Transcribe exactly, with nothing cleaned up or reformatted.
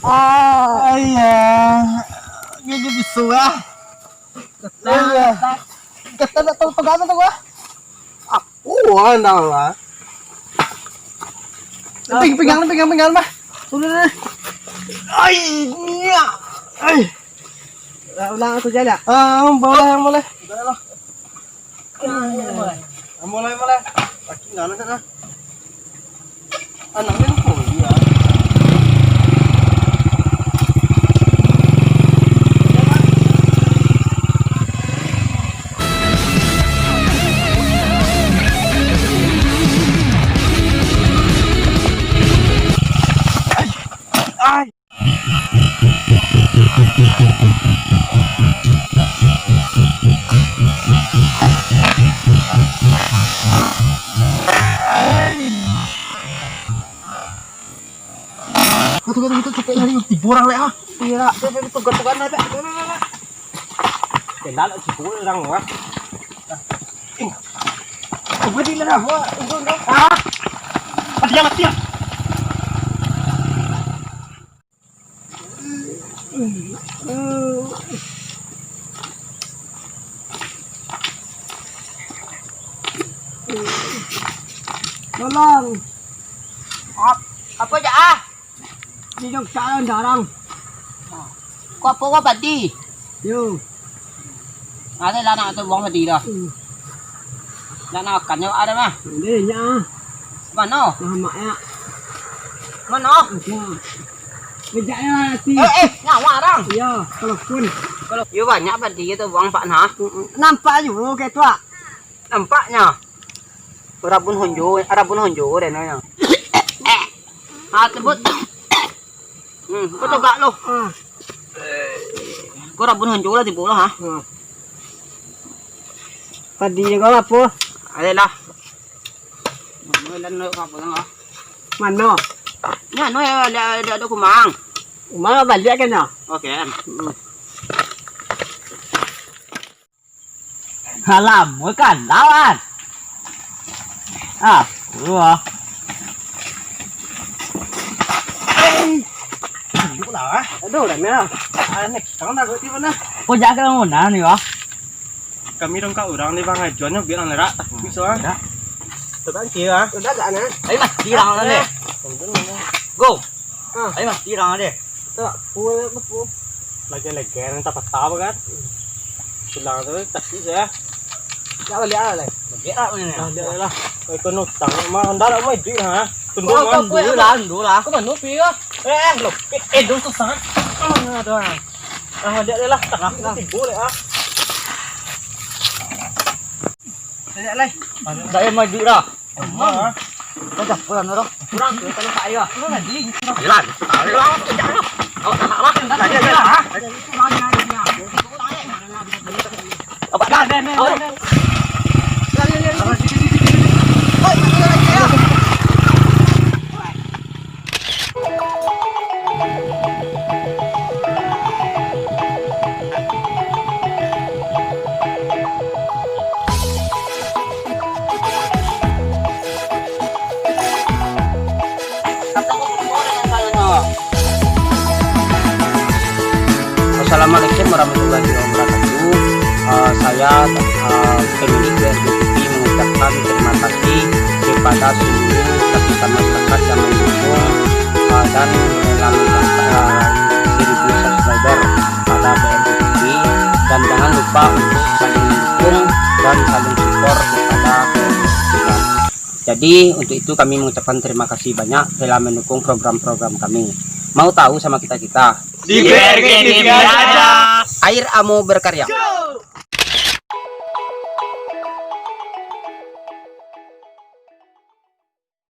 Ah, iya. Gigi bisu ah. Iya. Kata nak tahu pegang tu gua. Aku orang dah lah. Ping-, pinggang, pinggang, pinggang, bah. Udah, udah. Ai, iya. Ai. Ulang aku jalan. Ah, boleh, boleh. Udah lah. Mulai, mulai. Laki nggak ada sana. Anaknya lupa, iya. Ai. Kau tu, kau tu, kau tu, capek lari, tibo urang lek, ah. Iya, lek. Tuh, tuh, tuh, tuh, tuh, tuh, tuh. Kenal lek, tibo urang, wah. Eh, apa dia lah, wah, itu, itu. Ah! Mati ya, mati ya. Tolong. Ap-, apa je ah? Di dokter darang. Kau apa kau padi? Yo. Ada lah nak tu buang padi dah. Hmm. Nak makan nyo ada mah. Ada nyo. Mano? Mamak ya. Mano? Ada. Kejap ya nanti. Eh, eh, nyawa orang. Iya, telepon. Kalau yo banyak padi tu buang pak nah. Nampak juga kayak tu, ah. Nampaknyo. Rabun honjo, rabun honjo deh nyo. Ah, tebut. Hmm, kau coba lo. Ah. Kau rabun honjo lah tibo lah, ha? Hmm. Padi juga apa? Ayolah. Mano lah, apa lah? Mano? Nya, no ya, ada, ada, ada kumang. Kumang baliak kan, ya? Oke. Hmm. Alam, bukan lawan. Ah, gua. Aduh lah, ah. Aduh, dah merah. Ah, next, kau nak di mana? Kau jaga mana ni, wah? Kami dong kau orang ni bang ajuan nyo biar lerak tak bisa, ah. Lerak. Terbang kira, ah. Udah gak, nah? Ayo, Mas, tirang lah, nih. Go. Ah. Ayo, Mas, tirang deh. Tak, pukul apa, pukul? Lagi-lagi yang tak patah apa kan? Tulang tu tapi saya. Tak balik lah, Lai. Balik lah, mana ni? Nah, dia lah. Kau kena utang, mah, anda lah, mah, duit, ha? Tunduk, oh, mah, kau dulu lah, dulu lah. Kau mana pi, ya? Eh, eh, lo. Eh, eh, dulu tu sangat. Ah, aduh. Ah, balik lah. Tak, lah, timbul, ah. Balik, Lai. Dah, eh, mah, duit lah. Emang. Kau dah pulang, Noro? Kurang tu, kalau tak ayo. Kurang lagi. Jalan. Ayo, jalan. Awak tak nak, Bang. Lagi, lagi lah, ha? Apa dah? Dah, dah, dah, dah. Lagi, lagi, lagi. Oi, lagi, lagi, lagi. Assalamualaikum warahmatullahi wabarakatuh. Eh, saya, eh, pemilik B R B T V mengucapkan terima kasih kepada seluruh lapisan masyarakat yang mendukung, eh, dan rela mencapai seribu subscriber pada B R B T V. Dan jangan lupa untuk saling mendukung dan saling support kepada B R B T V. Jadi, untuk itu kami mengucapkan terima kasih banyak telah mendukung program-program kami. Mau tahu sama kita-kita? Di B R B T V aja. Air Amo berkarya.